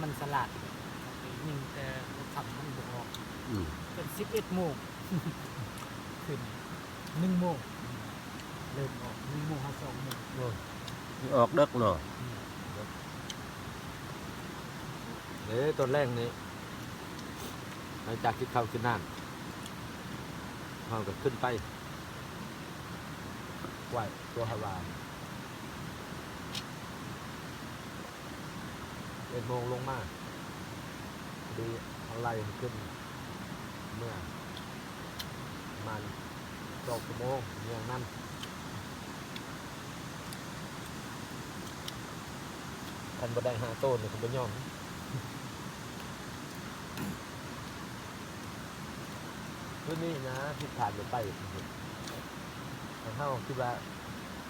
ມັນສະຫຼາດ ຍິງແຕ່ຫົວຄ່ຳມັນບໍ່ອອກ ອືມ ຈົນສິບເອັດໂມງ ຂຶ້ນ ໜຶ່ງໂມງ ເລີ່ມອອກ ໜຶ່ງໂມງຫາສອງໂມງ ໂອ້ ອອກເດິກເນາະ ອືມ ເດ້ ຕອນແລງນີ້ ຫຼັງຈາກກິນເຂົ້າກິນນ້ຳ ເຮົາກໍຂຶ້ນໄປ ໄຫວ້ຕົວພະວາ ເອັດໂມງລົງມາ ພໍດີເຮົາໄລ່ໃຫ້ຂຶ້ນເມືອ ປະມານສອງຊົ່ວໂມງ ມີຫຍັງນຳ ຄັນບໍ່ໄດ້ຫ້າໂຕນີ້ກໍບໍ່ຍອມ ຄືນີ້ນະ ຜິດພາດໄດ້ໄປ ເຮົາຄິດວ່າ